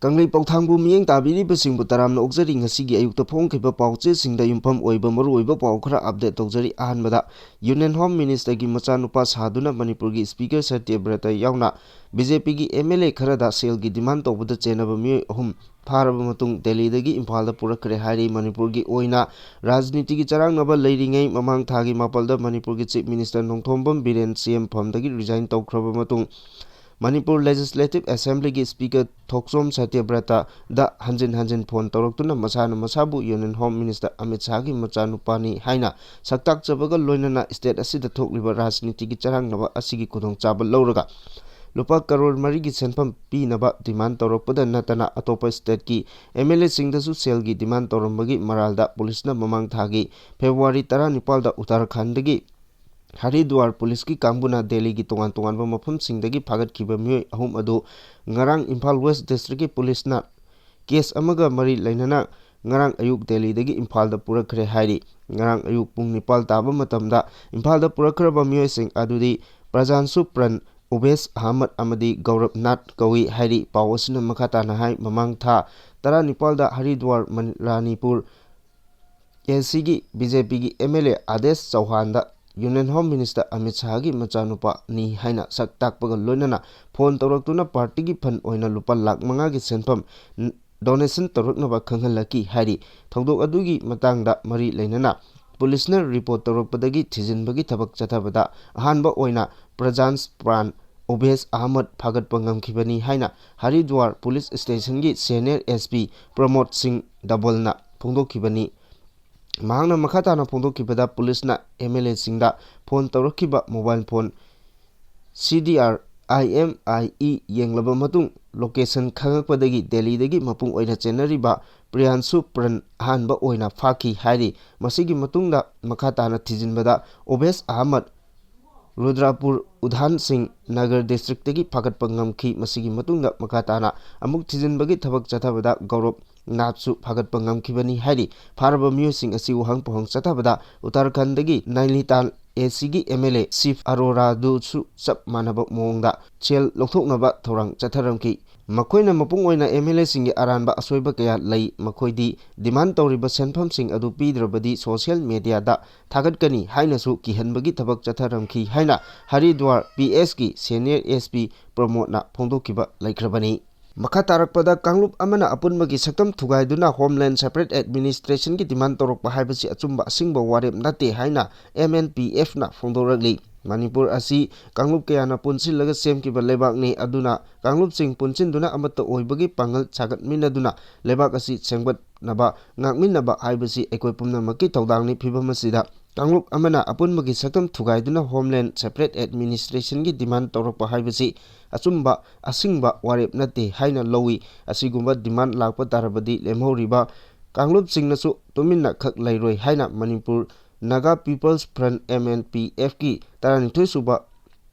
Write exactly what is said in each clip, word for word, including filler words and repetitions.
ꯀꯪꯂꯩ ꯄꯥꯎꯊꯥꯡꯕꯨ ꯃꯤꯠꯌꯦꯡ ꯇꯥꯕꯤꯔꯤꯕꯁꯤꯡꯕꯨ ꯇꯔꯥꯝꯅ ꯑꯣꯛꯆꯔꯤ꯫ ꯉꯁꯤꯒꯤ ꯑꯌꯨꯛꯇ ꯐꯣꯡꯈꯤꯕ ꯄꯥꯎꯆꯦꯁꯤꯡꯗ ꯌꯨꯝꯐꯝ ꯑꯣꯏꯕ ꯃꯔꯨꯑꯣꯏꯕ ꯄꯥꯎ ꯈꯔ update ꯇꯧꯖꯔꯤ꯫ ꯑꯍꯥꯟꯕꯗ, Union Home Ministerꯒꯤ ꯃꯆꯥꯅꯨꯄꯥ ꯁꯥꯗꯨꯅ ꯃꯅꯤꯄꯨꯔꯒꯤ Speaker ꯁꯇ꯭ꯌꯕ꯭ꯔꯇ ꯌꯥꯎꯅ BJPꯒꯤ MLA ꯈꯔꯗ ꯁꯦꯜꯒꯤ demand ꯇꯧꯕꯗ ꯆꯦꯟꯅꯕ ꯃꯤꯑꯣꯏ ꯑꯍꯨꯝ ꯐꯥꯔꯕ ꯃꯇꯨꯡ ꯗꯦꯜꯂꯤꯗꯒꯤ ꯏꯝꯐꯥꯜꯗ ꯄꯨꯔꯛꯈ꯭ꯔꯦ ꯍꯥꯏꯔꯤ꯫ ꯃꯅꯤꯄꯨꯔꯒꯤ ꯑꯣꯏꯅ ꯔꯥꯖꯅꯤꯇꯤꯒꯤ ꯆꯔꯥꯡꯅꯕ ꯂꯩꯔꯤꯉꯩ, ꯃꯃꯥꯡ ꯊꯥꯒꯤ ꯃꯥꯄꯜꯗ ꯃꯅꯤꯄꯨꯔꯒꯤ Chief Minister Nongthombam Biren CM ꯐꯝꯗꯒꯤ resign ꯇꯧꯈ꯭ꯔꯕ ꯃꯇꯨꯡ, ꯃꯅꯤꯄꯨꯔ Legislative Assemblyꯒꯤ Speaker ꯊꯣꯛꯆꯣꯝ ꯁꯇ꯭ꯌꯕ꯭ꯔꯇꯗ ꯍꯟꯖꯤꯟ ꯍꯟꯖꯤꯟ phone ꯇꯧꯔꯛꯇꯨꯅ ꯃꯁꯥꯅ ꯃꯁꯥꯕꯨ Union Home Minister ꯑꯃꯤꯠ ꯁꯥꯍꯒꯤ ꯃꯆꯥꯅꯨꯄꯥꯅꯤ ꯍꯥꯏꯅ ꯁꯛꯇꯥꯛꯆꯕꯒ ꯂꯣꯏꯅꯅ state ꯑꯁꯤꯗ ꯊꯣꯛꯂꯤꯕ ꯔꯥꯖꯅꯤꯇꯤꯒꯤ ꯆꯔꯥꯡꯅꯕ ꯑꯁꯤꯒꯤ ꯈꯨꯗꯣꯡꯆꯥꯕ ꯂꯧꯔꯒ ꯂꯨꯄꯥ ꯀꯔꯣꯔ ꯃꯔꯤꯒꯤ ꯁꯦꯟꯐꯝ ꯄꯤꯅꯕ demand ꯇꯧꯔꯛꯄꯗ ꯅꯠꯇꯅ ꯑꯇꯣꯞꯄ stateꯀꯤ MLAꯁꯤꯡꯗꯁꯨ ꯁꯦꯜꯒꯤ demand ꯇꯧꯔꯝꯕꯒꯤ ꯃꯔꯥꯜꯗ ꯄꯨꯂꯤꯁꯅ ꯃꯃꯥꯡ ꯊꯥꯒꯤ ꯐꯦꯕ꯭ꯔꯨꯋꯥꯔꯤ ꯇꯔꯥꯅꯤꯄꯥꯜꯗ ꯎꯠꯇꯔꯥꯈꯟꯗꯒꯤ ꯍꯔꯤꯗ꯭ꯋꯥꯔ ꯄꯨꯂꯤꯁꯀꯤ ꯀꯥꯡꯕꯨꯅ ꯗꯦꯜꯂꯤꯒꯤ ꯇꯣꯉꯥꯟ ꯇꯣꯉꯥꯟꯕ ꯃꯐꯝꯁꯤꯡꯗꯒꯤ ꯐꯥꯒꯠꯈꯤꯕ ꯃꯤꯑꯣꯏ ꯑꯍꯨꯝ ꯑꯗꯨ ꯉꯔꯥꯡ ꯏꯝꯐꯥꯜ West Districtꯀꯤ ꯄꯨꯂꯤꯁꯅ case ꯑꯃꯒ ꯃꯔꯤ ꯂꯩꯅꯅ ꯉꯔꯥꯡ ꯑꯌꯨꯛ ꯗꯦꯜꯂꯤꯗꯒꯤ ꯏꯝꯐꯥꯜꯗ ꯄꯨꯔꯛꯈ꯭ꯔꯦ ꯍꯥꯏꯔꯤ꯫ ꯉꯔꯥꯡ ꯑꯌꯨꯛ ꯄꯨꯡ ꯅꯤꯄꯥꯜ ꯇꯥꯕ ꯃꯇꯝꯗ ꯏꯝꯐꯥꯜꯗ ꯄꯨꯔꯛꯈ꯭ꯔꯕ ꯃꯤꯑꯣꯏꯁꯤꯡ ꯑꯗꯨꯗꯤ ꯄ꯭ꯔꯖꯥꯟꯁꯨ ꯄ꯭ꯔꯟ, ꯎꯕꯦꯁ ꯑꯍꯃꯗ ꯑꯃꯗꯤ ꯒꯧꯔꯕ ꯅꯥꯊ ꯀꯧꯏ ꯍꯥꯏꯔꯤ꯫ ꯄꯥꯎ ꯑꯁꯤꯅ ꯃꯈꯥ ꯇꯥꯅ ꯍꯥꯏ, ꯃꯃꯥꯡ ꯊꯥ ꯇꯔꯥꯅꯤꯄꯥꯜꯗ ꯍꯔꯤꯗ꯭ꯋꯥꯔ ꯃꯅꯤ-, ꯔꯥꯅꯤꯄꯨꯔ ꯑꯦꯁꯤꯒꯤ BJPꯒꯤ MLA ꯑꯥꯗꯦꯁ ꯆꯧꯍꯥꯟꯗ Union Home Minister ꯑꯃꯤꯠ ꯁꯥꯍꯒꯤ ꯃꯆꯥꯅꯨꯄꯥꯅꯤ ꯍꯥꯏꯅ ꯁꯛ ꯇꯥꯛꯄꯒ ꯂꯣꯏꯅꯅ phone ꯇꯧꯔꯛꯇꯨꯅ partyꯒꯤ fund ꯑꯣꯏꯅ ꯂꯨꯄꯥ ꯂꯥꯈ ꯃꯉꯥꯒꯤ ꯁꯦꯟꯐꯝ ꯗꯣꯅꯦꯁꯟ ꯇꯧꯔꯛꯅꯕ ꯈꯪꯍꯜꯂꯛꯈꯤ ꯍꯥꯏꯔꯤ꯫ ꯊꯧꯗꯣꯛ ꯑꯗꯨꯒꯤ ꯃꯇꯥꯡꯗ ꯃꯔꯤ ꯂꯩꯅꯅ ꯄꯨꯂꯤꯁꯅ report ꯇꯧꯔꯛꯄꯗꯒꯤ ꯊꯤꯖꯤꯟꯕꯒꯤ ꯊꯕꯛ ꯆꯠꯊꯕꯗ ꯑꯍꯥꯟꯕ ꯑꯣꯏꯅ ꯄ꯭ꯔꯖꯥꯟꯁ ꯄ꯭ꯔꯥꯟ ꯎꯕꯦꯁ ꯑꯍꯃꯗ ꯐꯥꯒꯠꯄ ꯉꯝꯈꯤꯕꯅꯤ ꯍꯥꯏꯅ ꯍꯔꯤꯗ꯭ꯋꯥꯔ ꯄꯨꯂꯤꯁ ꯁ꯭ꯇꯦꯁꯟꯒꯤ senior SP ꯄ꯭ꯔꯃꯣꯗ ꯁꯤꯡ ꯗꯕꯜꯅ ꯐꯣꯡꯗꯣꯛꯈꯤꯕꯅꯤ꯫ ꯃꯍꯥꯛꯅ ꯃꯈꯥ ꯇꯥꯅ ꯐꯣꯡꯗꯣꯛꯈꯤꯕꯗ, ꯄꯨꯂꯤꯁꯅ MLAꯁꯤꯡꯗ phone ꯇꯧꯔꯛꯈꯤꯕ mobile phone CDR IMEI ꯌꯦꯡꯂꯕ ꯃꯇꯨꯡ, location ꯈꯪꯂꯛꯄꯗꯒꯤ ꯗꯦꯜꯂꯤꯗꯒꯤ ꯃꯄꯨꯡ ꯑꯣꯏꯅ ꯆꯦꯟꯅꯔꯤꯕ ꯄ꯭ꯔꯤꯌꯥꯟꯁꯨ ꯄ꯭ꯔꯟ ꯑꯍꯥꯟꯕ ꯑꯣꯏꯅ ꯐꯥꯈꯤ ꯍꯥꯏꯔꯤ꯫ ꯃꯁꯤꯒꯤ ꯃꯇꯨꯡꯗ ꯃꯈꯥ ꯇꯥꯅ ꯊꯤꯖꯤꯟꯕꯗ, ꯎꯕꯦꯁ ꯑꯍꯃꯗ ꯔꯨꯗ꯭ꯔꯥꯄꯨꯔ ꯎꯙꯥꯟ ꯁꯤꯡ ꯅꯒꯔ districtꯇꯒꯤ ꯐꯥꯒꯠꯄ ꯉꯝꯈꯤ꯫ ꯃꯁꯤꯒꯤ ꯃꯇꯨꯡꯗ ꯃꯈꯥ ꯇꯥꯅ ꯑꯃꯨꯛ ꯊꯤꯖꯤꯟꯕꯒꯤ ꯊꯕꯛ ꯆꯠꯊꯕꯗ ꯒꯧꯔꯕ ꯅꯥꯊꯁꯨ ꯐꯥꯒꯠꯄ ꯉꯝꯈꯤꯕꯅꯤ ꯍꯥꯏꯔꯤ꯫ ꯐꯥꯔꯕ ꯃꯤꯑꯣꯏꯁꯤꯡ ꯑꯁꯤ ꯋꯥꯍꯪ ꯄꯥꯎꯍꯪ ꯆꯠꯊꯕꯗ ꯎꯠꯇꯔꯥꯈꯟꯗꯒꯤ ꯅꯥꯏꯅꯤꯇꯥꯜ ꯑꯦꯁꯤꯒꯤ MLA ꯁꯤꯕ ꯑꯔꯣꯔꯥꯗꯨꯁꯨ ꯆꯞ ꯃꯥꯟꯅꯕ ꯃꯑꯣꯡꯗ ꯁꯦꯜ ꯂꯧꯊꯣꯛꯅꯕ ꯊꯧꯔꯥꯡ ꯆꯠꯊꯔꯝꯈꯤ꯫ ꯃꯈꯣꯏꯅ ꯃꯄꯨꯡ ꯑꯣꯏꯅ ꯑꯦꯝ ꯑꯦꯜ ꯑꯦꯁꯤꯡꯒꯤ ꯑꯔꯥꯟꯕ ꯑꯁꯣꯏꯕ ꯀꯌꯥ ꯂꯩ, ꯃꯈꯣꯏꯗꯤ demand ꯇꯧꯔꯤꯕ ꯁꯦꯟꯐꯝꯁꯤꯡ ꯑꯗꯨ ꯄꯤꯗ꯭ꯔꯕꯗꯤ social mediaꯗ ꯊꯥꯒꯠꯀꯅꯤ ꯍꯥꯏꯅꯁꯨ ꯀꯤꯍꯟꯕꯒꯤ ꯊꯕꯛ ꯆꯠꯊꯔꯝꯈꯤ ꯍꯥꯏꯅ ꯍꯔꯤꯗ꯭ꯋꯥꯔ ꯄꯤ ꯑꯦꯁꯀꯤ senior S P ꯄ꯭ꯔꯃꯣꯗꯅ ꯐꯣꯡꯗꯣꯛꯈꯤꯕ ꯂꯩꯈ꯭ꯔꯕꯅꯤ꯫ ꯃꯈꯥ ꯇꯥꯔꯛꯄꯗ, ꯀꯥꯡꯂꯨꯞ ꯑꯃꯅ ꯑꯄꯨꯟꯕꯒꯤ ꯁꯛꯇꯝ ꯊꯨꯒꯥꯏꯗꯨꯅ Homeland Separate Administrationꯒꯤ demand ꯇꯧꯔꯛꯄ ꯍꯥꯏꯕꯁꯤ ꯑꯆꯨꯝꯕ ꯑꯁꯦꯡꯕ ꯋꯥꯔꯦꯞ ꯅꯠꯇꯦ ꯍꯥꯏꯅ M N P Fꯅ ꯐꯣꯡꯗꯣꯔꯛꯂꯤ꯫ ꯃꯅꯤꯄꯨꯔ ꯑꯁꯤ ꯀꯥꯡꯂꯨꯞ ꯀꯌꯥꯅ ꯄꯨꯟꯁꯤꯜꯂꯒ ꯁꯦꯝꯈꯤꯕ ꯂꯩꯕꯥꯛꯅꯤ, ꯑꯗꯨꯅ ꯀꯥꯡꯂꯨꯞꯁꯤꯡ ꯄꯨꯟꯁꯤꯟꯗꯨꯅ ꯑꯃꯠꯇ ꯑꯣꯏꯕꯒꯤ ꯄꯥꯡꯒꯜ ꯁꯥꯒꯠꯃꯤꯟꯅꯗꯨꯅ ꯂꯩꯕꯥꯛ ꯑꯁꯤ ꯁꯦꯝꯒꯠꯅꯕ, ꯉꯥꯛꯃꯤꯟꯅꯕ ꯍꯥꯏꯕꯁꯤ ꯑꯩꯈꯣꯏ ꯄꯨꯝꯅꯃꯛꯀꯤ ꯊꯧꯗꯥꯡꯅꯤ꯫ ꯐꯤꯕꯝ ꯑꯁꯤꯗ ꯀꯥꯡꯂꯨꯞ ꯑꯃꯅ ꯑꯄꯨꯟꯕꯒꯤ ꯁꯛꯇꯝ ꯊꯨꯒꯥꯏꯗꯨꯅ Homeland Separate Administrationꯒꯤ demand ꯇꯧꯔꯛꯄ ꯍꯥꯏꯕꯁꯤ ꯑꯆꯨꯝꯕ, ꯑꯁꯤꯡꯕ ꯋꯥꯔꯦꯞ ꯅꯠꯇꯦ ꯍꯥꯏꯅ ꯂꯧꯏ꯫ ꯑꯁꯤꯒꯨꯝꯕ demand ꯂꯥꯛꯄ ꯇꯥꯔꯕꯗꯤ ꯂꯦꯝꯍꯧꯔꯤꯕ ꯀꯥꯡꯂꯨꯞꯁꯤꯡꯅꯁꯨ ꯇꯨꯃꯤꯟꯅ ꯈꯛ ꯂꯩꯔꯣꯏ ꯍꯥꯏꯅ Manipur Naga People's Front, M N P Fꯀꯤ ꯇꯔꯥꯅꯤꯊꯣꯏ ꯁꯨꯕ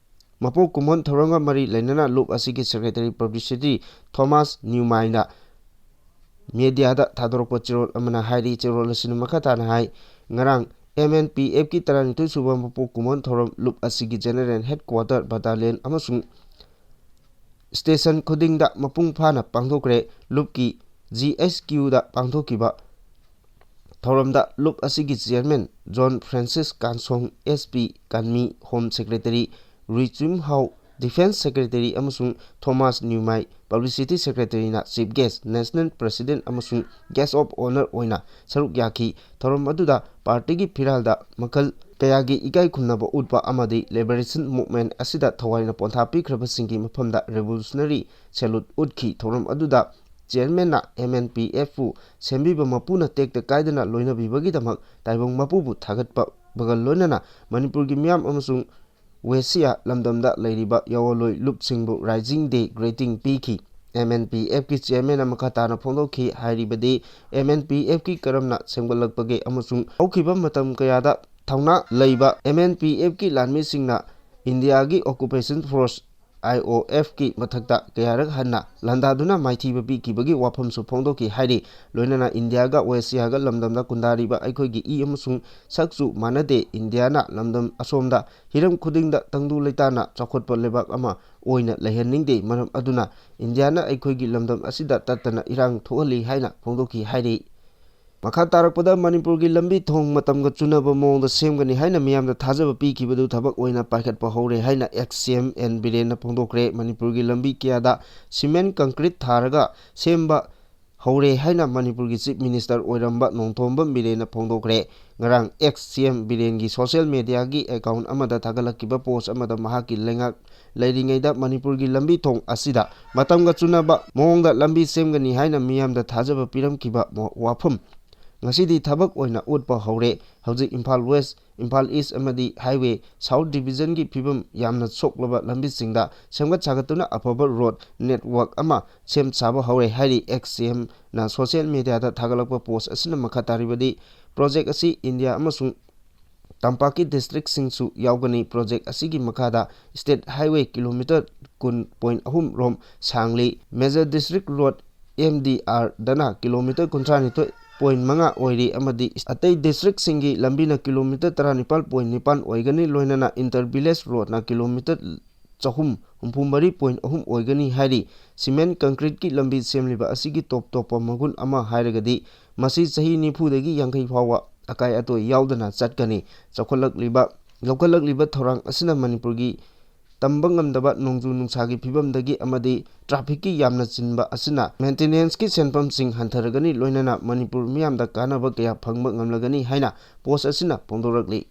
ꯃꯄꯣꯛ ꯀꯨꯝꯑꯣꯟ ꯊꯧꯔꯝꯒ ꯃꯔꯤ ꯂꯩꯅꯅ ꯂꯨꯞ ꯑꯁꯤꯒꯤ secretary publicity ꯊꯣꯃꯥꯁ ꯅ꯭ꯌꯨꯃꯥꯏꯅ mediaꯗ ꯊꯥꯗꯣꯔꯛꯄ ꯆꯦꯔꯣꯜ ꯑꯃꯅ ꯍꯥꯏꯔꯤ꯫ ꯆꯦꯔꯣꯜ ꯑꯁꯤꯅ ꯃꯈꯥ ꯇꯥꯅ ꯍꯥꯏ, ꯉꯔꯥꯡ M N P Fꯀꯤ ꯇꯔꯥꯅꯤꯊꯣꯏ ꯁꯨꯕ ꯃꯄꯣꯛ ꯀꯨꯝꯑꯣꯟ ꯊꯧꯔꯝ ꯂꯨꯞ ꯑꯁꯤꯒꯤ general headquarter, battalion ꯑꯃꯁꯨꯡ station ꯈꯨꯗꯤꯡꯗ ꯃꯄꯨꯡ ꯐꯥꯅ ꯄꯥꯡꯊꯣꯛꯈ꯭ꯔꯦ꯫ ꯂꯨꯞꯀꯤ G H Qꯗ ꯄꯥꯡꯊꯣꯛꯈꯤꯕ ꯊꯧꯔꯝꯗ ꯂꯨꯞ ꯑꯁꯤꯒꯤ chairman John Francis Kansong, S P Kanmi, Home Secretary Rui Chumhao, Defence Secretary ꯑꯃꯁꯨꯡ ꯊꯣꯃꯥꯁ ꯅ꯭ꯌꯨꯃꯥꯏ, Publicity Secretaryꯅ chief guest, national president ꯑꯃꯁꯨꯡ guest of honour ꯑꯣꯏꯅ ꯁꯔꯨꯛ ꯌꯥꯈꯤ꯫ ꯊꯧꯔꯝ ꯑꯗꯨꯗ partyꯒꯤ ꯐꯤꯔꯥꯜꯗ ꯃꯈꯜ ꯀꯌꯥꯒꯤ ꯏꯀꯥꯏ ꯈꯨꯝꯅꯕ ꯎꯠꯄ ꯑꯃꯗꯤ liberation movement ꯑꯁꯤꯗ ꯊꯋꯥꯏꯅ ꯄꯣꯟꯊꯥ ꯄꯤꯈ꯭ꯔꯕꯁꯤꯡꯒꯤ ꯃꯐꯝꯗ revolutionary salute ꯎꯠꯈꯤ꯫ ꯊꯧꯔꯝ ꯑꯗꯨꯗ chairmanꯅ M N P Fꯄꯨ ꯁꯦꯝꯕꯤꯕ ꯃꯄꯨꯅ ꯇꯦꯛꯇ ꯀꯥꯏꯗꯅ ꯂꯣꯏꯅꯕꯤꯕꯒꯤꯗꯃꯛ ꯇꯥꯏꯕꯪ ꯃꯄꯨꯕꯨ ꯊꯥꯒꯠꯄꯒ ꯂꯣꯏꯅꯅ ꯃꯅꯤꯄꯨꯔꯒꯤ ꯃꯤꯌꯥꯝ ꯑꯃꯁꯨꯡ ꯋꯦꯁꯤꯌꯥ ꯂꯝꯗꯝꯗ ꯂꯩꯔꯤꯕ ꯌꯥꯑꯣꯟꯂꯣꯏ ꯂꯨꯞꯁꯤꯡꯕꯨ Rising Day greeting ꯄꯤꯈꯤ꯫ M N P Fꯀꯤ chairmanꯅ ꯃꯈꯥ ꯇꯥꯅ ꯐꯣꯡꯗꯣꯛꯈꯤ꯫ ꯍꯥꯏꯔꯤꯕꯗꯤ M N P Fꯀꯤ ꯀꯔꯝꯅ ꯁꯦꯝꯒꯠꯂꯛꯄꯒꯦ ꯑꯃꯁꯨꯡ ꯍꯧꯈꯤꯕ ꯃꯇꯝ ꯀꯌꯥꯗ ꯊꯧꯅꯥ ꯂꯩꯕ M N P Fꯀꯤ ꯂꯥꯟꯃꯤꯁꯤꯡꯅ ꯏꯟꯗꯤꯌꯥꯒꯤ occupation force ꯑꯥꯏ ꯑꯣ ꯑꯦꯐꯀꯤ ꯃꯊꯛꯇ ꯀꯌꯥꯔꯛ ꯍꯟꯅ ꯂꯥꯟꯗꯥꯗꯨꯅ ꯃꯥꯏꯊꯤꯕ ꯄꯤꯈꯤꯕꯒꯤ ꯋꯥꯐꯝꯁꯨ ꯐꯣꯡꯗꯣꯛꯈꯤ ꯍꯥꯏꯔꯤ꯫ ꯂꯣꯏꯅꯅ ꯏꯟꯗꯤꯌꯥꯒ ꯑꯣꯁꯤꯌꯥꯒ ꯂꯝꯗꯝꯗ ꯈꯨꯟꯗꯥꯔꯤꯕ ꯑꯩꯈꯣꯏꯒꯤ ꯏ ꯑꯃꯁꯨꯡ ꯁꯛꯁꯨ ꯃꯥꯟꯅꯗꯦ꯫ ꯏꯟꯗꯤꯌꯥꯅ ꯂꯝꯗꯝ ꯑꯁꯣꯝꯗ ꯍꯤꯔꯝ ꯈꯨꯗꯤꯡꯗ ꯇꯪꯗꯨ ꯂꯩꯇꯥꯅ ꯆꯥꯎꯈꯠꯄ ꯂꯩꯕꯥꯛ ꯑꯃ ꯑꯣꯏꯅ ꯂꯩꯍꯟꯅꯤꯡꯗꯦ꯫ ꯃꯔꯝ ꯑꯗꯨꯅ ꯏꯟꯗꯤꯌꯥꯅ ꯑꯩꯈꯣꯏꯒꯤ ꯂꯝꯗꯝ ꯑꯁꯤꯗ ꯇꯠꯇꯅ ꯏꯔꯥꯡ ꯊꯣꯛꯍꯜꯂꯤ ꯍꯥꯏꯅ ꯐꯣꯡꯗꯣꯛꯈꯤ ꯍꯥꯏꯔꯤ꯫ ꯃꯈꯥ ꯇꯥꯔꯛꯄꯗ ꯃꯅꯤꯄꯨꯔꯒꯤ ꯂꯝꯕꯤ ꯊꯣꯡ ꯃꯇꯝꯒ ꯆꯨꯅꯕ ꯃꯑꯣꯡꯗ ꯁꯦꯝꯒꯅꯤ ꯍꯥꯏꯅ ꯃꯤꯌꯥꯝꯗ ꯊꯥꯖꯕ ꯄꯤꯈꯤꯕꯗꯨ ꯊꯕꯛ ꯑꯣꯏꯅ ꯄꯥꯏꯈꯠꯄ ꯍꯧꯔꯦ ꯍꯥꯏꯅ ꯑꯦꯛꯁ ꯁꯤ ꯑꯦꯝ ꯑꯦꯟ ꯕꯤꯔꯦꯟꯅ ꯐꯣꯡꯗꯣꯛꯈ꯭ꯔꯦ꯫ ꯃꯅꯤꯄꯨꯔꯒꯤ ꯂꯝꯕꯤ ꯀꯌꯥꯗ ꯁꯤꯃꯦꯟ ꯀꯪꯀ꯭ꯔꯤꯠ ꯊꯥꯔꯒ ꯁꯦꯝꯕ ꯍꯧꯔꯦ ꯍꯥꯏꯅ ꯃꯅꯤꯄꯨꯔꯒꯤ ꯆꯤꯐ ꯃꯤꯅꯤꯁꯇꯔ ꯑꯣꯏꯔꯝꯕ ꯅꯣꯡꯊꯣꯝꯕꯝ ꯕꯤꯔꯦꯟꯅ ꯐꯣꯡꯗꯣꯛꯈ꯭ꯔꯦ꯫ ꯉꯔꯥꯡ ꯑꯦꯛꯁ ꯁꯤ ꯑꯦꯝ ꯕꯤꯔꯦꯟꯒꯤ ꯁꯣꯁꯤꯌꯦꯜ ꯃꯦꯗꯤꯌꯥꯒꯤ ꯑꯦꯀꯥꯎꯟ ꯑꯃꯗ ꯊꯥꯒꯠꯂꯛꯈꯤꯕ ꯄꯣꯁ ꯑꯃꯗ ꯃꯍꯥꯛꯀꯤ ꯂꯩꯉꯥꯛ ꯂꯩꯔꯤꯉꯩꯗ ꯃꯅꯤꯄꯨꯔꯒꯤ ꯂꯝꯕꯤ ꯊꯣꯡ ꯑꯁꯤꯗ ꯃꯇꯝꯒ ꯆꯨꯅꯕ ꯃꯑꯣꯡꯗ ꯂꯝꯕꯤ ꯁꯦꯝꯒꯅꯤ ꯍꯥꯏꯅ ꯃꯤꯌꯥꯝꯗ ꯊꯥꯖꯕ ꯄꯤꯔꯝꯈꯤꯕ ꯃꯣ-, ꯋꯥꯐꯝ ꯉꯁꯤꯗꯤ ꯊꯕꯛ ꯑꯣꯏꯅ ꯎꯠꯄ ꯍꯧꯔꯦ꯫ ꯍꯧꯖꯤꯛ ꯏꯝꯐꯥꯜ ꯋꯦꯁ, ꯏꯝꯐꯥꯜ ꯏꯁ ꯑꯃꯗꯤ ꯍꯥꯏꯋꯦ ꯁꯥꯎꯠ ꯗꯤꯕꯤꯖꯟꯒꯤ ꯐꯤꯕꯝ ꯌꯥꯝꯅ ꯁꯣꯛꯂꯕ ꯂꯝꯕꯤꯁꯤꯡꯗ ꯁꯦꯝꯒꯠ ꯁꯥꯒꯠꯇꯨꯅ ꯑꯐꯕ ꯔꯣꯗ ꯅꯦꯠꯋꯥꯔꯛ ꯑꯃ ꯁꯦꯝ ꯁꯥꯕ ꯍꯧꯔꯦ ꯍꯥꯏꯔꯤ꯫ ꯑꯦꯛꯁ ꯁꯤ ꯑꯦꯝꯅ ꯁꯣꯁꯤꯌꯦꯜ ꯃꯦꯗꯤꯌꯥꯗ ꯊꯥꯒꯠꯂꯛꯄ ꯄꯣꯁ ꯑꯁꯤꯅ ꯃꯈꯥ ꯇꯥꯔꯤꯕꯗꯤ, ꯄ꯭ꯔꯣꯖꯦꯛ ꯑꯁꯤ ꯏꯟꯗꯤꯌꯥ ꯑꯃꯁꯨꯡ ꯇꯝꯄꯥꯛꯀꯤ ꯗꯤꯁꯇ꯭ꯔꯤꯛꯁꯤꯡꯁꯨ ꯌꯥꯎꯒꯅꯤ꯫ ꯄ꯭ꯔꯣꯖꯦꯛ ꯑꯁꯤꯒꯤ ꯃꯈꯥꯗ ꯁ꯭ꯇꯦꯠ ꯍꯥꯏꯋꯦ ꯀꯤꯂꯣꯃꯤꯇꯔ ꯀꯨꯟ ꯄꯣꯏꯟ ꯑꯍꯨꯝ ꯔꯣꯝ ꯁꯥꯡꯂꯤ꯫ Major district road M D ꯑꯥꯔꯗꯅ ꯀꯤꯂꯣꯃꯤꯇꯔ ꯀꯨꯟꯊ꯭ꯔꯥꯅꯤꯊꯣꯏ ꯄꯣꯏꯟ ꯃꯉꯥ ꯑꯣꯏꯔꯤ ꯑꯃꯗꯤ ꯑꯇꯩ ꯗꯤꯁꯇ꯭ꯔꯤꯛꯁꯤꯡꯒꯤ ꯂꯝꯕꯤꯅ ꯀꯤꯂꯣꯃꯤꯇꯔ ꯇꯔꯥꯅꯤꯄꯥꯜ ꯄꯣꯏꯟ ꯅꯤꯄꯥꯜ ꯑꯣꯏꯒꯅꯤ꯫ ꯂꯣꯏꯅꯅ ꯏꯟꯇꯔ ꯚꯤꯂꯦꯖ ꯔꯣꯗꯅ ꯀꯤꯂꯣꯃꯤꯇꯔ ꯆꯍꯨꯝ ꯍꯨꯝꯐꯨ ꯃꯔꯤ ꯄꯣꯏꯟ ꯑꯍꯨꯝ ꯑꯣꯏꯒꯅꯤ ꯍꯥꯏꯔꯤ꯫ ꯁꯤꯃꯦꯟ ꯀꯪꯀ꯭ꯔꯤꯠꯀꯤ ꯂꯝꯕꯤ ꯁꯦꯝꯂꯤꯕ ꯑꯁꯤꯒꯤ ꯇꯣꯞ ꯇꯣꯞꯄ ꯃꯒꯨꯟ ꯑꯃ ꯍꯥꯏꯔꯒꯗꯤ ꯃꯁꯤ ꯆꯍꯤ ꯅꯤꯐꯨꯗꯒꯤ ꯌꯥꯡꯈꯩ ꯐꯥꯎꯕ ꯑꯀꯥꯏ ꯑꯇꯣꯏ ꯌꯥꯎꯗꯅ ꯆꯠꯀꯅꯤ꯫ ꯆꯥꯎꯈꯠꯂꯛꯂꯤꯕ, ꯂꯧꯈꯠꯂꯛꯂꯤꯕ ꯊꯧꯔꯥꯡ ꯑꯁꯤꯅ ꯃꯅꯤꯄꯨꯔꯒꯤ ꯇꯝꯕ ꯉꯝꯗꯕ ꯅꯣꯡꯖꯨ ꯅꯨꯡꯁꯥꯒꯤ ꯐꯤꯕꯝꯗꯒꯤ ꯑꯃꯗꯤ ꯇ꯭ꯔꯥꯐꯤꯛꯀꯤ ꯌꯥꯝꯅ ꯆꯤꯟꯕ ꯑꯁꯤꯅ ꯃꯦꯟꯇꯦꯅꯦꯟꯁꯀꯤ ꯁꯦꯟꯐꯝꯁꯤꯡ ꯍꯟꯊꯔꯒꯅꯤ, ꯂꯣꯏꯅꯅ ꯃꯅꯤꯄꯨꯔ ꯃꯤꯌꯥꯝꯗ ꯀꯥꯟꯅꯕ ꯀꯌꯥ ꯐꯪꯕ ꯉꯝꯂꯒꯅꯤ ꯍꯥꯏꯅ ꯄꯣꯁ ꯑꯁꯤꯅ ꯐꯣꯡꯗꯣꯔꯛꯂꯤ꯫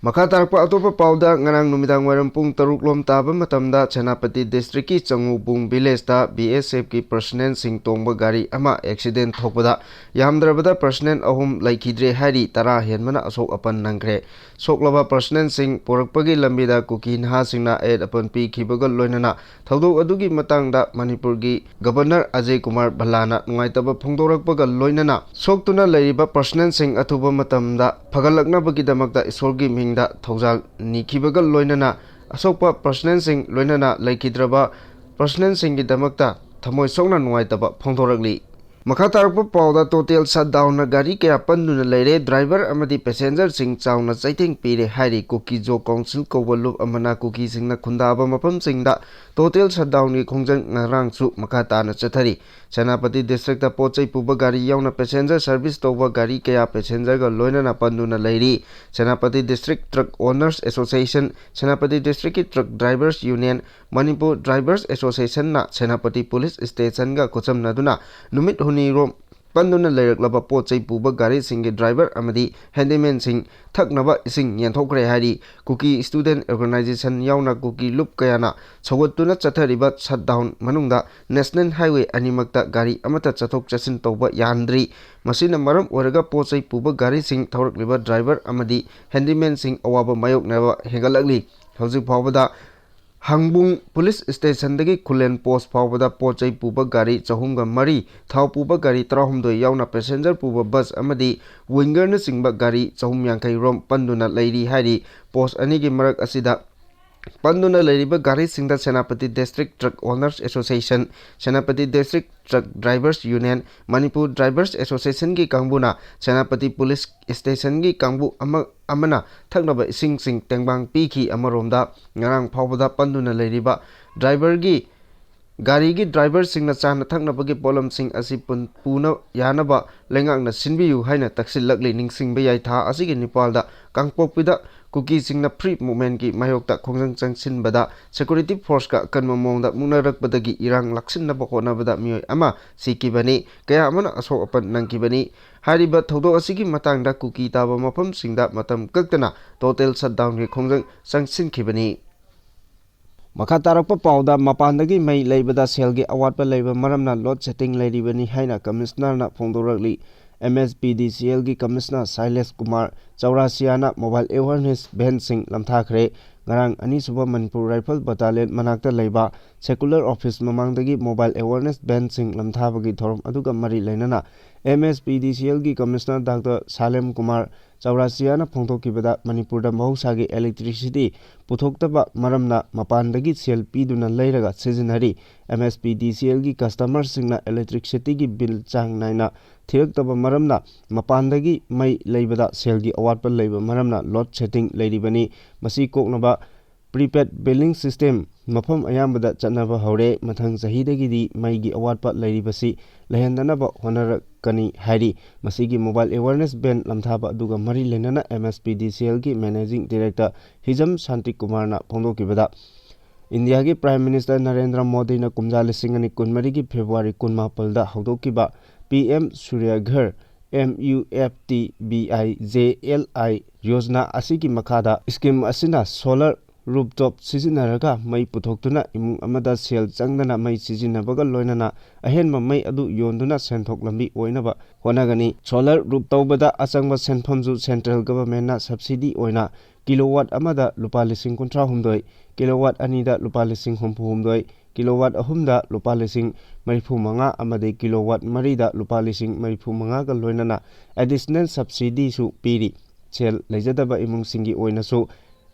ꯃꯈꯥ ꯇꯥꯔꯛꯄ ꯑꯇꯣꯞꯄ ꯄꯥꯎꯗ, ꯉꯔꯥꯡ ꯅꯨꯃꯤꯗꯥꯡ ꯋꯥꯏꯔꯝ ꯄꯨꯡ ꯇꯔꯨꯛ ꯂꯣꯝ ꯇꯥꯕ ꯃꯇꯝꯗ ꯁꯦꯅꯥꯄꯇꯤ ꯗꯤꯁꯇ꯭ꯔꯤꯛꯀꯤ ꯆꯉꯨꯕꯨꯡ ꯚꯤꯂꯦꯖꯇ ꯕꯤ ꯑꯦꯁ ꯑꯦꯐꯀꯤ ꯄꯔꯁꯅꯦꯜꯁꯤꯡ ꯇꯣꯡꯕ ꯒꯥꯔꯤ ꯑꯃ ꯑꯦꯛꯁꯤꯗꯦꯟ ꯊꯣꯛꯄꯗ ꯌꯥꯝꯗ꯭ꯔꯕꯗ ꯄꯔꯁꯅꯦꯜ ꯑꯍꯨꯝ ꯂꯩꯈꯤꯗ꯭ꯔꯦ ꯍꯥꯏꯔꯤ, ꯇꯔꯥ ꯍꯦꯟꯕꯅ ꯑꯁꯣꯛ ꯑꯄꯟ ꯅꯪꯈ꯭ꯔꯦ꯫ ꯁꯣꯛꯂꯕ ꯄꯔꯁꯅꯦꯜꯁꯤꯡ ꯄꯨꯔꯛꯄꯒꯤ ꯂꯝꯕꯤꯗ ꯀꯨꯀꯤ ꯅꯍꯥꯁꯤꯡꯅ ꯑꯌꯦꯠ ꯑꯄꯟ ꯄꯤꯈꯤꯕꯒ ꯂꯣꯏꯅꯅ ꯊꯧꯗꯣꯛ ꯑꯗꯨꯒꯤ ꯃꯇꯥꯡꯗ ꯃꯅꯤꯄꯨꯔꯒꯤ ꯒꯕꯔꯅꯔ ꯑꯖꯌ ꯀꯨꯃꯥꯔ ꯚꯜꯂꯥꯅ ꯅꯨꯡꯉꯥꯏꯇꯕ ꯐꯣꯡꯗꯣꯔꯛꯄꯒ ꯂꯣꯏꯅꯅ ꯁꯣꯛꯇꯨꯅ ꯂꯩꯔꯤꯕ ꯄꯔꯁꯅꯦꯜꯁꯤꯡ ꯑꯊꯨꯕ ꯃꯇꯝꯗ ꯐꯒꯠꯂꯛꯅꯕꯒꯤꯗꯃꯛꯇ ꯏꯁꯣꯔꯒꯤ ꯃꯤꯡꯗ ꯊꯧꯖꯥꯜ ꯅꯤꯈꯤꯕꯒ ꯂꯣꯏꯅꯅ ꯑꯁꯣꯛꯄ ꯄꯔꯁꯅꯦꯜꯁꯤꯡ ꯂꯣꯏꯅꯅ ꯂꯩꯈꯤꯗ꯭ꯔꯕ ꯄꯔꯁꯅꯦꯜꯁꯤꯡꯒꯤꯗꯃꯛꯇ ꯊꯃꯣꯏ ꯁꯣꯛꯅ ꯅꯨꯡꯉꯥꯏꯇꯕ ꯐꯣꯡꯗꯣꯔꯛꯂꯤ꯫ ꯃꯈꯥ ꯇꯥꯔꯛꯄ ꯄꯥꯎꯗ, ꯇꯣꯇꯦꯜ ꯁꯠꯗꯥꯎꯟꯅ ꯒꯥꯔꯤ ꯀꯌꯥ ꯄꯟꯗꯨꯅ ꯂꯩꯔꯦ, ꯗ꯭ꯔꯥꯏꯚꯔ ꯑꯃꯗꯤ ꯄꯦꯁꯦꯟꯖꯔꯁꯤꯡ ꯆꯥꯎꯅ ꯆꯩꯊꯦꯡ ꯄꯤꯔꯦ ꯍꯥꯏꯔꯤ꯫ ꯀꯨꯀꯤ ꯖꯣ ꯀꯥꯎꯟꯁꯤꯜ ꯀꯧꯕ ꯂꯨꯞ ꯑꯃꯅ ꯀꯨꯀꯤꯁꯤꯡꯅ ꯈꯨꯟꯗꯥꯕ ꯃꯐꯝꯁꯤꯡꯗ ꯇꯣꯇꯦꯜ ꯁꯠꯗꯥꯎꯟꯒꯤ ꯈꯣꯡꯖꯪ ꯉꯔꯥꯡꯁꯨ ꯃꯈꯥ ꯇꯥꯅ ꯆꯠꯊꯔꯤ꯫ ꯁꯦꯅꯥꯄꯇꯤ ꯗꯤꯁꯇ꯭ꯔꯤꯛꯇ ꯄꯣꯠ ꯆꯩ ꯄꯨꯕ ꯒꯥꯔꯤ ꯌꯥꯎꯅ ꯄꯦꯁꯦꯟꯖꯔ ꯁꯔꯚꯤꯁ ꯇꯧꯕ ꯒꯥꯔꯤ ꯀꯌꯥ ꯄꯦꯁꯦꯟꯖꯔꯒ ꯂꯣꯏꯅꯅ ꯄꯟꯗꯨꯅ ꯂꯩꯔꯤ꯫ Senapati district truck owners association, Senapati ꯗꯤꯁꯇ꯭ꯔꯤꯛꯀꯤ truck drivers union, Manipur drivers ꯑꯦꯁꯣꯁꯤꯌꯦꯁꯟꯅ ꯁꯦꯅꯥꯄꯇꯤ ꯄꯨꯂꯤꯁ ꯁ꯭ꯇꯦꯁꯟꯒ ꯈꯨꯠꯁꯝꯅꯗꯨꯅ ꯅꯨꯃꯤꯠ ꯍꯨꯝꯅꯤꯔꯣꯝ ꯄꯟꯗꯨꯅ ꯂꯩꯔꯛꯂꯕ ꯄꯣꯠ ꯆꯩ ꯄꯨꯕ ꯒꯥꯔꯤꯁꯤꯡꯒꯤ ꯗ꯭ꯔꯥꯏꯚꯔ ꯑꯃꯗꯤ ꯍꯦꯟꯗꯤꯃꯦꯟꯁꯤꯡ ꯊꯛꯅꯕ ꯏꯁꯤꯡ ꯌꯦꯟꯊꯣꯛꯈ꯭ꯔꯦ ꯍꯥꯏꯔꯤ꯫ ꯀꯨꯀꯤ ꯁ꯭ꯇꯨꯗꯦꯟꯠ ꯑꯣꯔꯒꯅꯥꯏꯖꯦꯁꯟ ꯌꯥꯎꯅ ꯀꯨꯀꯤ ꯂꯨꯞ ꯀꯌꯥꯅ ꯁꯧꯒꯠꯇꯨꯅ ꯆꯠꯊꯔꯤꯕ ꯁꯠꯗꯥꯎꯟ ꯃꯅꯨꯡꯗ ꯅꯦꯁꯅꯦꯜ ꯍꯥꯏꯋꯦ ꯑꯅꯤꯃꯛꯇ ꯒꯥꯔꯤ ꯑꯃꯠꯇ ꯆꯠꯊꯣꯛ ꯆꯠꯁꯤꯟ ꯇꯧꯕ ꯌꯥꯍꯟꯗ꯭ꯔꯤ꯫ ꯃꯁꯤꯅ ꯃꯔꯝ ꯑꯣꯏꯔꯒ ꯄꯣꯠ ꯆꯩ ꯄꯨꯕ ꯒꯥꯔꯤꯁꯤꯡ ꯊꯧꯔꯛꯂꯤꯕ ꯗ꯭ꯔꯥꯏꯚꯔ ꯑꯃꯗꯤ ꯍꯦꯟꯗꯤꯃꯦꯟꯁꯤꯡ ꯑꯋꯥꯕ ꯃꯥꯌꯣꯛꯅꯕ ꯍꯦꯟꯒꯠꯂꯛꯂꯤ꯫ ꯍꯧꯖꯤꯛ ꯐꯥꯎꯕꯗ ꯍꯪꯕꯨꯡ ꯄꯨꯂꯤꯁ ꯁ꯭ꯇꯦꯁꯟꯗꯒꯤ ꯈꯨꯂꯦꯟ ꯄꯣꯁ ꯐꯥꯎꯕꯗ ꯄꯣꯠ ꯆꯩ ꯄꯨꯕ ꯒꯥꯔꯤ ꯆꯍꯨꯝꯒ ꯃꯔꯤ, ꯊꯥꯎ ꯄꯨꯕ ꯒꯥꯔꯤ ꯇꯔꯥꯍꯨꯝꯗꯣꯏ ꯌꯥꯎꯅ ꯄꯦꯁꯦꯟꯖꯔ ꯄꯨꯕ ꯕꯁ ꯑꯃꯗꯤ ꯋꯤꯡꯒꯔꯅꯆꯤꯡꯕ ꯒꯥꯔꯤ ꯆꯍꯨꯝ ꯌꯥꯡꯈꯩ ꯔꯣꯝ ꯄꯟꯗꯨꯅ ꯂꯩꯔꯤ ꯍꯥꯏꯔꯤ꯫ ꯄꯣꯁ ꯑꯅꯤꯒꯤ ꯃꯔꯛ ꯑꯁꯤꯗ ꯄꯟꯗꯨꯅ ꯂꯩꯔꯤꯕ ꯒꯥꯔꯤꯁꯤꯡꯗ Senapati district truck owners association, Senapati district truck drivers union, Manipur drivers ꯑꯦꯁꯣꯁꯤꯌꯦꯁꯟꯒꯤ ꯀꯥꯡꯕꯨꯅ ꯁꯦꯅꯥꯄꯇꯤ ꯄꯨꯂꯤꯁ ꯁ꯭ꯇꯦꯁꯟꯒꯤ ꯀꯥꯡꯕꯨ ꯑꯃ, ꯑꯃꯅ ꯊꯛꯅꯕ ꯏꯁꯤꯡꯁꯤꯡ ꯇꯦꯡꯕꯥꯡ ꯄꯤꯈꯤ꯫ ꯑꯃꯔꯣꯝꯗ, ꯉꯔꯥꯡ ꯐꯥꯎꯕꯗ ꯄꯟꯗꯨꯅ ꯂꯩꯔꯤꯕ ꯗ꯭ꯔꯥꯏꯚꯔꯒꯤ ꯒꯥꯔꯤꯒꯤ ꯗ꯭ꯔꯥꯏꯚꯔꯁꯤꯡꯅ ꯆꯥꯅ ꯊꯛꯅꯕꯒꯤ ꯄꯣꯠꯂꯝꯁꯤꯡ ꯑꯁꯤ ꯄꯨꯟ-, ꯄꯨꯅ ꯌꯥꯅꯕ ꯂꯩꯉꯥꯛꯅ ꯁꯤꯟꯕꯤꯌꯨ ꯍꯥꯏꯅ ꯇꯛꯁꯤꯜꯂꯛꯂꯤ꯫ ꯅꯤꯡꯁꯤꯡꯕ ꯌꯥꯏ, ꯊꯥ ꯑꯁꯤꯒꯤ ꯅꯤꯄꯥꯜꯗ ꯀꯥꯡꯄꯣꯛꯄꯤꯗ ꯀꯨꯀꯤꯁꯤꯡꯅ ꯐ꯭ꯔꯤ ꯃꯨꯚꯃꯦꯟꯠꯀꯤ ꯃꯥꯌꯣꯛꯇ ꯈꯣꯡꯖꯪ ꯆꯪꯁꯤꯟꯕꯗ ꯁꯦꯀ꯭ꯌꯨꯔꯤꯇꯤ ꯐꯣꯔꯁꯀ ꯑꯀꯟꯕ ꯃꯑꯣꯡꯗ ꯃꯨꯛꯅꯔꯛꯄꯗꯒꯤ ꯏꯔꯥꯡ ꯂꯥꯛꯁꯤꯟꯅꯕ ꯍꯣꯠꯅꯕꯗ ꯃꯤꯑꯣꯏ ꯑꯃ ꯁꯤꯈꯤꯕꯅꯤ, ꯀꯌꯥ ꯑꯃꯅ ꯑꯁꯣꯛ ꯑꯄꯟ ꯅꯪꯈꯤꯕꯅꯤ꯫ ꯍꯥꯏꯔꯤꯕ ꯊꯧꯗꯣꯛ ꯑꯁꯤꯒꯤ ꯃꯇꯥꯡꯗ ꯀꯨꯀꯤ ꯇꯥꯕ ꯃꯐꯝꯁꯤꯡꯗ ꯃꯇꯝ ꯀꯛꯇꯅ ꯇꯣꯇꯦꯜ ꯁꯠꯗꯥꯎꯟꯒꯤ ꯈꯣꯡꯖꯪ ꯆꯪꯁꯤꯟꯈꯤꯕꯅꯤ꯫ ꯃꯈꯥ ꯇꯥꯔꯛꯄ ꯄꯥꯎꯗ, ꯃꯄꯥꯟꯗꯒꯤ ꯃꯩ ꯂꯩꯕꯗ ꯁꯦꯜꯒꯤ ꯑꯋꯥꯠꯄ ꯂꯩꯕ ꯃꯔꯝꯅ ꯂꯣꯗ ꯁꯦꯗꯤꯡ ꯂꯩꯔꯤꯕꯅꯤ ꯍꯥꯏꯅ ꯀꯃꯤꯁꯅꯔꯅ ꯐꯣꯡꯗꯣꯔꯛꯂꯤ꯫ ꯑꯦꯝ ꯑꯦꯁ ꯄꯤ ꯗꯤ ꯁꯤ ꯑꯦꯜꯒꯤ ꯀꯃꯤꯁꯅꯔ ꯁꯥꯏꯂꯦꯁ ꯀꯨꯃꯥꯔ ꯆꯧꯔꯥꯁꯤꯌꯥꯅ ꯃꯣꯕꯥꯏꯜ ꯑꯦꯋꯥꯔꯅꯦꯁ ꯚꯦꯟꯁꯤꯡ ꯂꯝꯊꯥꯈ꯭ꯔꯦ꯫ ꯉꯔꯥꯡ ꯑꯅꯤꯁꯨꯕ ꯃꯅꯤꯄꯨꯔ ꯔꯥꯏꯐꯜ ꯕꯇꯥꯂꯤꯌꯟ ꯃꯅꯥꯛꯇ ꯂꯩꯕ ꯁꯦꯀꯨꯂꯔ ꯑꯣꯐꯤꯁ ꯃꯃꯥꯡꯗꯒꯤ ꯃꯣꯕꯥꯏꯜ ꯑꯦꯋꯥꯔꯅꯦꯁ ꯚꯦꯟꯁꯤꯡ ꯂꯝꯊꯥꯕꯒꯤ ꯊꯧꯔꯝ ꯑꯗꯨꯒ ꯃꯔꯤ ꯂꯩꯅꯅ ꯑꯦꯝ ꯑꯦꯁ ꯄꯤ ꯗꯤ ꯁꯤ ꯑꯦꯜꯒꯤ ꯀꯃꯤꯁꯅꯔ ꯗꯥꯛꯇꯔ ꯁꯥꯂꯦꯝ ꯀꯨꯃꯥꯔ ꯆꯧꯔꯥꯁꯤꯌꯥꯅ ꯐꯣꯡꯗꯣꯛꯈꯤꯕꯗ, ꯃꯅꯤꯄꯨꯔꯗ ꯃꯍꯧꯁꯥꯒꯤ electricity ꯄꯨꯊꯣꯛꯇꯕ ꯃꯔꯝꯅ ꯃꯄꯥꯟꯗꯒꯤ ꯁꯦꯜ ꯄꯤꯗꯨꯅ ꯂꯩꯔꯒ ꯁꯤꯖꯤꯟꯅꯔꯤ꯫ MSPDCLꯒꯤ customerꯁꯤꯡꯅ electricityꯒꯤ bill ꯆꯥꯡ ꯅꯥꯏꯅ ꯊꯤꯔꯛꯇꯕ ꯃꯔꯝꯅ ꯃꯄꯥꯟꯗꯒꯤ ꯃꯩ ꯂꯩꯕꯗ ꯁꯦꯜꯒꯤ ꯑꯋꯥꯠꯄ ꯂꯩꯕ ꯃꯔꯝꯅ load shedding ꯂꯩꯔꯤꯕꯅꯤ꯫ ꯃꯁꯤ ꯀꯣꯛꯅꯕ prepaid billing system ꯃꯐꯝ ꯑꯌꯥꯝꯕꯗ ꯆꯠꯅꯕ ꯍꯧꯔꯦ꯫ ꯃꯊꯪ ꯆꯍꯤꯗꯒꯤꯗꯤ ꯃꯩꯒꯤ ꯑꯋꯥꯠꯄ ꯂꯩꯔꯤꯕꯁꯤ ꯂꯩꯍꯟꯗꯅꯕ ꯍꯣꯠꯅꯔꯛꯀꯅꯤ ꯍꯥꯏꯔꯤ꯫ ꯃꯁꯤꯒꯤ mobile awareness van ꯂꯝꯊꯥꯕ ꯑꯗꯨꯒ ꯃꯔꯤ ꯂꯩꯅꯅ MSPDCLꯒꯤ managing director ꯍꯤꯖꯝ ꯁꯥꯟꯇꯤꯀꯨꯃꯥꯔꯅ ꯐꯣꯡꯗꯣꯛꯈꯤꯕꯗ, ꯏꯟꯗꯤꯌꯥꯒꯤ Prime Minister ꯅꯔꯦꯟꯗ꯭ꯔ ꯃꯣꯗꯤꯅ ꯀꯨꯝꯖꯥ ꯂꯤꯁꯤꯡ ꯑꯅꯤ ꯀꯨꯟꯃꯔꯤꯒꯤ February ꯀꯨꯟꯃꯥꯄꯜꯗ ꯍꯧꯗꯣꯛꯈꯤꯕ PM Surya Ghar, MUFTVIJLI Yojana ꯑꯁꯤꯒꯤ ꯃꯈꯥꯗ scheme ꯑꯁꯤꯅ solar rooftop ꯁꯤꯖꯤꯟꯅꯔꯒ ꯃꯩ ꯄꯨꯊꯣꯛꯇꯨꯅ ꯏꯃꯨꯡ ꯑꯃꯗ ꯁꯦꯜ ꯆꯪꯗꯅ ꯃꯩ ꯁꯤꯖꯤꯟꯅꯕꯒ ꯂꯣꯏꯅꯅ ꯑꯍꯦꯟꯕ ꯃꯩ ꯑꯗꯨ ꯌꯣꯟꯗꯨꯅ ꯁꯦꯟꯊꯣꯛ ꯂꯝꯕꯤ ꯑꯣꯏꯅꯕ ꯍꯣꯠꯅꯒꯅꯤ꯫ Solar roof ꯇꯧꯕꯗ ꯑꯆꯪꯕ ꯁꯦꯟꯐꯝꯁꯨ central governmentꯅ subsidy ꯑꯣꯏꯅ kilowatt ꯑꯃꯗ ꯂꯨꯄꯥ ꯂꯤꯁꯤꯡ ꯀꯨꯟꯊ꯭ꯔꯥ ꯍꯨꯝꯗꯣꯏ, kilowatt ꯑꯅꯤꯗ ꯂꯨꯄꯥ ꯂꯤꯁꯤꯡ ꯍꯨꯝꯐꯨ ꯍꯨꯝꯗꯣꯏ, kilowatt ꯑꯍꯨꯝꯗ ꯂꯨꯄꯥ ꯂꯤꯁꯤꯡ ꯃꯔꯤꯐꯨ ꯃꯉꯥ ꯑꯃꯗꯤ kilowatt ꯃꯔꯤꯗ ꯂꯨꯄꯥ ꯂꯤꯁꯤꯡ ꯃꯔꯤꯐꯨ ꯃꯉꯥꯒ ꯂꯣꯏꯅꯅ additional subsidyꯁꯨ ꯄꯤꯔꯤ꯫ ꯁꯦꯜ ꯂꯩꯖꯗꯕ ꯏꯃꯨꯡꯁꯤꯡꯒꯤ ꯑꯣꯏꯅꯁꯨ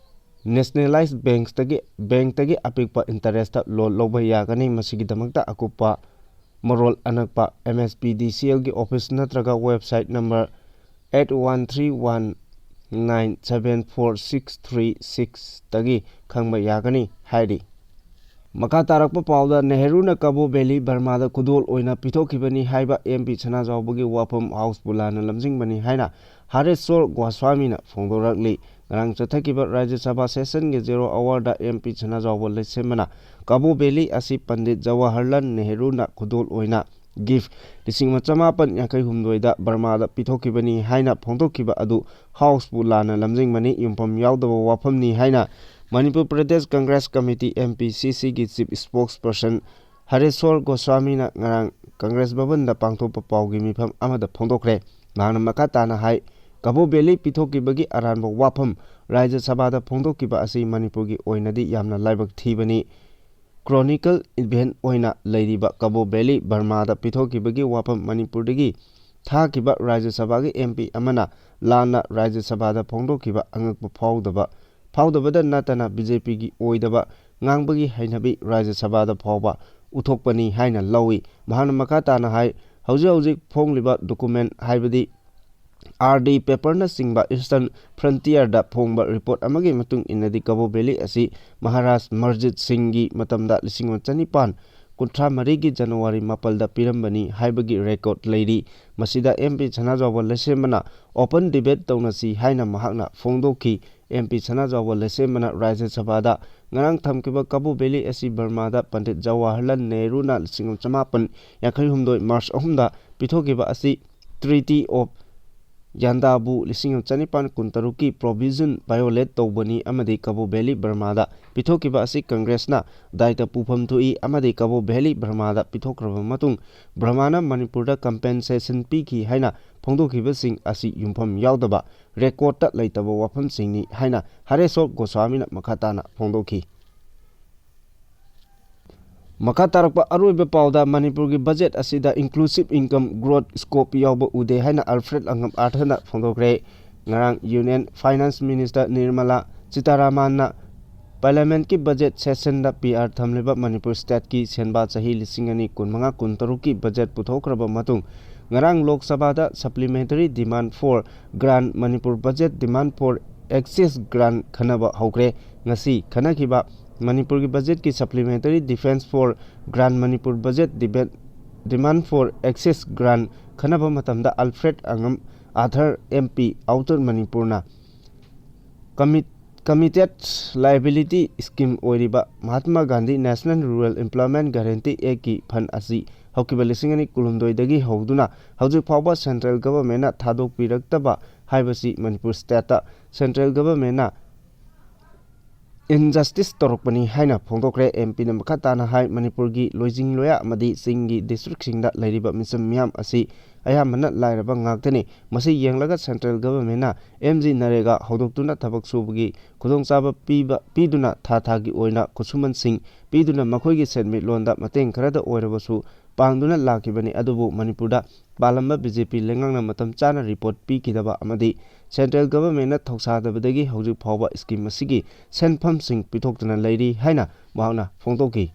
nationalized banksꯇꯒꯤ, bankꯇꯒꯤ ꯑꯄꯤꯛꯄ interestꯇ loan ꯂꯧꯕ ꯌꯥꯒꯅꯤ꯫ ꯃꯁꯤꯒꯤꯗꯃꯛꯇ ꯑꯀꯨꯞꯄ ꯃꯔꯣꯜ ꯑꯅꯛꯄ MSPDCLꯒꯤ office ꯅꯠꯇ꯭ꯔꯒ website number eight one three one nine seven four six three sixꯇꯒꯤ ꯈꯪꯕ ꯌꯥꯒꯅꯤ ꯍꯥꯏꯔꯤ꯫ ꯃꯈꯥ ꯇꯥꯔꯛꯄ ꯄꯥꯎꯗ, ꯅꯦꯍꯔꯨꯅ ꯀꯕꯣ ꯚꯦꯂꯤ ꯕꯔꯃꯥꯗ ꯈꯨꯗꯣꯜ ꯑꯣꯏꯅ ꯄꯤꯊꯣꯛꯈꯤꯕꯅꯤ ꯍꯥꯏꯕ MP ꯁꯅꯥꯖꯥꯎꯕꯒꯤ ꯋꯥꯐꯝ ꯍꯥꯎꯁꯄꯨ ꯂꯥꯟꯅ ꯂꯝꯖꯤꯡꯕꯅꯤ ꯍꯥꯏꯅ ꯍꯔꯦꯁ꯭ꯋꯔ ꯒꯣꯁ꯭ꯋꯥꯃꯤꯅ ꯐꯣꯡꯗꯣꯔꯛꯂꯤ꯫ ꯉꯔꯥꯡ ꯆꯠꯊꯈꯤꯕ ꯔꯥꯖ꯭ꯌ ꯁꯚꯥ sessionꯒꯤ zero hourꯗ MP ꯁꯅꯥꯖꯥꯎꯕ ꯂꯩꯁꯦꯝꯕꯅ ꯀꯕꯣ ꯚꯦꯂꯤ ꯑꯁꯤ ꯄꯟꯗꯤꯠ ꯖꯋꯥꯍꯔꯂꯥꯜ ꯅꯦꯍꯔꯨꯅ ꯈꯨꯗꯣꯜ ꯑꯣꯏꯅ gift ꯂꯤꯁꯤꯡ ꯑꯃ ꯆꯃꯥꯄꯟ ꯌꯥꯡꯈꯩ ꯍꯨꯝꯗꯣꯏꯗ ꯕꯔꯃꯥꯗ ꯄꯤꯊꯣꯛꯈꯤꯕꯅꯤ ꯍꯥꯏꯅ ꯐꯣꯡꯗꯣꯛꯈꯤꯕ ꯑꯗꯨ ꯍꯥꯎꯁꯄꯨ ꯂꯥꯟꯅ ꯂꯝꯖꯤꯡꯕꯅꯤ, ꯌꯨꯝꯐꯝ ꯌꯥꯎꯗꯕ ꯋꯥꯐꯝꯅꯤ ꯍꯥꯏꯅ ꯃꯅꯤꯄꯨꯔ ꯄ꯭ꯔꯗꯦꯁ ꯀꯪꯒ꯭ꯔꯦꯁ ꯀꯃꯤꯇꯤ, MPCCꯒꯤ chief spokesperson ꯍꯔꯦꯁ꯭ꯋꯔ ꯒꯣꯁ꯭ꯋꯥꯃꯤꯅ ꯉꯔꯥꯡ ꯀꯪꯒ꯭ꯔꯦꯁ ꯚꯕꯟꯗ ꯄꯥꯡꯊꯣꯛꯄ ꯄꯥꯎꯒꯤ ꯃꯤꯐꯝ ꯑꯃꯗ ꯐꯣꯡꯗꯣꯛꯈ꯭ꯔꯦ꯫ ꯃꯍꯥꯛꯅ ꯃꯈꯥ ꯇꯥꯅ ꯍꯥꯏ, ꯀꯕꯣ ꯚꯦꯂꯤ ꯄꯤꯊꯣꯛꯈꯤꯕꯒꯤ ꯑꯔꯥꯟꯕ ꯋꯥꯐꯝ ꯔꯥꯖ꯭ꯌ ꯁꯚꯥꯗ ꯐꯣꯡꯗꯣꯛꯈꯤꯕ ꯑꯁꯤ ꯃꯅꯤꯄꯨꯔꯒꯤ ꯑꯣꯏꯅꯗꯤ ꯌꯥꯝꯅ ꯂꯥꯏꯕꯛ ꯊꯤꯕꯅꯤ꯫ Chronicle event ꯑꯣꯏꯅ ꯂꯩꯔꯤꯕ ꯀꯕꯣ ꯚꯦꯂꯤ ꯕꯔꯃꯥꯗ ꯄꯤꯊꯣꯛꯈꯤꯕꯒꯤ ꯋꯥꯐꯝ ꯃꯅꯤꯄꯨꯔꯗꯒꯤ ꯊꯥꯈꯤꯕ ꯔꯥꯖ꯭ꯌ ꯁꯚꯥꯒꯤ ꯑꯦꯝ ꯄꯤ ꯑꯃꯅ ꯂꯥꯟꯅ ꯔꯥꯖ꯭ꯌ ꯁꯚꯥꯗ ꯐꯣꯡꯗꯣꯛꯈꯤꯕ ꯑꯉꯛꯄ ꯐꯥꯎꯗꯕ, ꯐꯥꯎꯗꯕꯗ ꯅꯠꯇꯅ ꯕꯤ ꯖꯦ ꯄꯤꯒꯤ ꯑꯣꯏꯗꯕ ꯉꯥꯡꯕꯒꯤ ꯍꯩꯅꯕꯤ ꯔꯥꯖ꯭ꯌ ꯁꯚꯥꯗ ꯐꯥꯎꯕ ꯎꯠꯊꯣꯛꯄꯅꯤ ꯍꯥꯏꯅ ꯂꯧꯏ꯫ ꯃꯍꯥꯛꯅ ꯃꯈꯥ ꯇꯥꯅ ꯍꯥꯏ, ꯍꯧꯖꯤꯛ ꯍꯧꯖꯤꯛ ꯐꯣꯡꯂꯤꯕ ꯗꯣꯀꯨꯃꯦꯟ ꯍꯥꯏꯕꯗꯤ ꯑꯥꯔ ꯗꯤ ꯄꯦꯄꯔꯅꯆꯤꯡꯕ Eastern Frontierꯗ ꯐꯣꯡꯕ ꯔꯤꯄꯣꯔꯠ ꯑꯃꯒꯤ ꯃꯇꯨꯡ ꯏꯟꯅꯗꯤ ꯀꯕꯣ ꯚꯦꯂꯤ ꯑꯁꯤ ꯃꯍꯥꯔꯥꯖ ꯃꯔꯖꯤꯠ ꯁꯤꯡꯒꯤ ꯃꯇꯝꯗ ꯂꯤꯁꯤꯡ ꯑꯃ ꯆꯅꯤꯄꯥꯟ ꯀꯨꯟꯊ꯭ꯔꯥ ꯃꯔꯤꯒꯤ ꯖꯅꯋꯥꯔꯤ ꯃꯥꯄꯜꯗ ꯄꯤꯔꯝꯕꯅꯤ ꯍꯥꯏꯕꯒꯤ ꯔꯦꯀꯣꯔꯗ ꯂꯩꯔꯤ꯫ ꯃꯁꯤꯗ ꯑꯦꯝ ꯄꯤ ꯁꯅꯥꯖꯥꯎꯕ ꯂꯩꯁꯦꯝꯕꯅ open debate ꯇꯧꯅꯁꯤ ꯍꯥꯏꯅ ꯃꯍꯥꯛꯅ ꯐꯣꯡꯗꯣꯛꯈꯤ꯫ ꯑꯦꯝ ꯄꯤ ꯁꯅꯥꯖꯥꯎꯕ ꯂꯩꯁꯦꯝꯕꯅ ꯔꯥꯖ꯭ꯌ ꯁꯚꯥꯗ ꯉꯔꯥꯡ ꯊꯝꯈꯤꯕ ꯀꯕꯣ ꯚꯦꯂꯤ ꯑꯁꯤ ꯕꯔꯃꯥꯗ ꯄꯟꯗꯤꯠ ꯖꯋꯥꯍꯔꯂꯥꯜ ꯅꯦꯍꯔꯨꯅ ꯂꯤꯁꯤꯡ ꯑꯃ ꯆꯃꯥꯄꯟ ꯌꯥꯡꯈꯩ ꯍꯨꯝꯗꯣꯏ March ꯑꯍꯨꯝꯗ ꯄꯤꯊꯣꯛꯈꯤꯕ ꯑꯁꯤ Treaty of Yandabo ꯂꯤꯁꯤꯡ ꯑꯃ ꯆꯅꯤꯄꯥꯟ ꯀꯨꯟꯇꯔꯨꯛꯀꯤ provision violate ꯇꯧꯕꯅꯤ ꯑꯃꯗꯤ ꯀꯕꯣ ꯚꯦꯂꯤ ꯕꯔꯃꯥꯗ ꯄꯤꯊꯣꯛꯈꯤꯕ ꯑꯁꯤ ꯀꯪꯒ꯭ꯔꯦꯁꯅ ꯗꯥꯏꯇ ꯄꯨꯐꯝ ꯊꯣꯛꯏ ꯑꯃꯗꯤ ꯀꯕꯣ ꯚꯦꯂꯤ ꯕꯔꯃꯥꯗ ꯄꯤꯊꯣꯛꯈ꯭ꯔꯕ ꯃꯇꯨꯡ ꯕꯔꯃꯥꯅ ꯃꯅꯤꯄꯨꯔꯗ compensation ꯄꯤꯈꯤ ꯍꯥꯏꯅ ꯐꯣꯡꯗꯣꯛꯈꯤꯕꯁꯤꯡ ꯑꯁꯤ ꯌꯨꯝꯐꯝ ꯌꯥꯎꯗꯕ, ꯔꯦꯀꯣꯔꯗꯇ ꯂꯩꯇꯕ ꯋꯥꯐꯝꯁꯤꯡꯅꯤ ꯍꯥꯏꯅ ꯍꯔꯦꯁꯣꯔ ꯒꯣꯁ꯭ꯋꯥꯃꯤꯅ ꯃꯈꯥ ꯇꯥꯅ ꯐꯣꯡꯗꯣꯛꯈꯤ꯫ ꯃꯈꯥ ꯇꯥꯔꯛꯄ ꯑꯔꯣꯏꯕ ꯄꯥꯎꯗ ꯃꯅꯤꯄꯨꯔꯒꯤ ꯕꯖꯦꯠ ꯑꯁꯤꯗ inclusive income growth scope ꯌꯥꯎꯕ ꯎꯗꯦ ꯍꯥꯏꯅ ꯑꯜꯐ꯭ꯔꯦꯗ ꯑꯉꯝ ꯑꯥꯔꯊꯅ ꯐꯣꯡꯗꯣꯛꯈ꯭ꯔꯦ꯫ ꯉꯔꯥꯡ Union Finance Minister ꯅꯤꯔꯃꯂꯥ ꯁꯤꯇꯥꯔꯥꯃꯟꯅ Parliamentꯀꯤ budget sessionꯗ ꯄꯤ ꯑꯥꯔ ꯊꯝꯂꯤꯕ ꯃꯅꯤꯄꯨꯔ stateꯀꯤ ꯁꯦꯟꯕꯥ ꯆꯍꯤ ꯂꯤꯁꯤꯡ ꯑꯅꯤ ꯀꯨꯟꯃꯉꯥ ꯀꯨꯟꯇꯔꯨꯛꯀꯤ budget ꯄꯨꯊꯣꯛꯈ꯭ꯔꯕ ꯃꯇꯨꯡ ꯉꯔꯥꯡ ꯂꯣꯛ ꯁꯚꯥꯗ supplementary demand for grant, Manipur budget demand for excess grant ꯈꯟꯅꯕ ꯍꯧꯈ꯭ꯔꯦ꯫ ꯉꯁꯤ ꯈꯟꯅꯈꯤꯕ ꯃꯅꯤꯄꯨꯔꯒꯤ budgetꯀꯤ supplementary defense for grant, Manipur budget demand for excess grant ꯈꯟꯅꯕ ꯃꯇꯝꯗ ꯑꯜꯐ꯭ꯔꯦꯗ ꯑꯉꯝ ꯑꯥꯊꯔ, M P, Outer ꯃꯅꯤꯄꯨꯔꯅ committed liability scheme ꯑꯣꯏꯔꯤꯕ Mahatma Gandhi National Rural Employment Guarantee Actꯀꯤ fund ꯑꯁꯤ ꯍꯧꯈꯤꯕ ꯂꯤꯁꯤꯡ ꯑꯅꯤ ꯀꯨꯟꯍꯨꯝꯗꯣꯏꯗꯒꯤ ꯍꯧꯗꯨꯅ ꯍꯧꯖꯤꯛ ꯐꯥꯎꯕ central governmentꯅ ꯊꯥꯗꯣꯛꯄꯤꯔꯛꯇꯕ ꯍꯥꯏꯕꯁꯤ ꯃꯅꯤꯄꯨꯔ stateꯇ central governmentꯅ injustice ꯇꯧꯔꯛꯄꯅꯤ ꯍꯥꯏꯅ ꯐꯣꯡꯗꯣꯛꯈ꯭ꯔꯦ꯫ M Pꯅ ꯃꯈꯥ ꯇꯥꯅ ꯍꯥꯏ, ꯃꯅꯤꯄꯨꯔꯒꯤ ꯂꯣꯏꯖꯤꯡ ꯂꯣꯌꯥ ꯑꯃꯗꯤ ꯆꯤꯡꯒꯤ districtꯁꯤꯡꯗ ꯂꯩꯔꯤꯕ ꯃꯤꯆꯝ ꯃꯤꯌꯥꯝ ꯑꯁꯤ ꯑꯌꯥꯝꯕꯅ ꯂꯥꯏꯔꯕ ꯉꯥꯛꯇꯅꯤ꯫ ꯃꯁꯤ ꯌꯦꯡꯂꯒ central governmentꯅ M G NREGA ꯍꯧꯗꯣꯛꯇꯨꯅ ꯊꯕꯛ ꯁꯨꯕꯒꯤ ꯈꯨꯗꯣꯡꯆꯥꯕ ꯄꯤꯕ, ꯄꯤꯗꯨꯅ ꯊꯥ ꯊꯥꯒꯤ ꯑꯣꯏꯅ ꯈꯨꯠꯁꯨꯃꯟꯁꯤꯡ ꯄꯤꯗꯨꯅ ꯃꯈꯣꯏꯒꯤ ꯁꯦꯟꯃꯤꯠꯂꯣꯟꯗ ꯃꯇꯦꯡ ꯈꯔꯗ ꯑꯣꯏꯔꯕꯁꯨ ꯄꯥꯡꯗꯨꯅ ꯂꯥꯛꯈꯤꯕꯅꯤ꯫ ꯑꯗꯨꯕꯨ ꯃꯅꯤꯄꯨꯔꯗ ꯄꯥꯜꯂꯝꯕ ꯕꯤ ꯖꯦ ꯄꯤ ꯂꯩꯉꯥꯛꯅ ꯃꯇꯝ ꯆꯥꯅ ꯔꯤꯄꯣꯔꯠ ꯄꯤꯈꯤꯗꯕ ꯑꯃꯗꯤ ꯁꯦꯟꯇ꯭ꯔꯦꯜ ꯒꯚꯔꯟꯃꯦꯟꯠꯅ ꯊꯧꯁꯥꯗꯕꯗꯒꯤ ꯍꯧꯖꯤꯛ ꯐꯥꯎꯕ ꯁ꯭ꯀꯤꯝ ꯑꯁꯤꯒꯤ ꯁꯦꯟꯐꯝꯁꯤꯡ ꯄꯤꯊꯣꯛꯇꯅ ꯂꯩꯔꯤ ꯍꯥꯏꯅ ꯃꯍꯥꯛꯅ ꯐꯣꯡꯗꯣꯛꯈꯤ꯫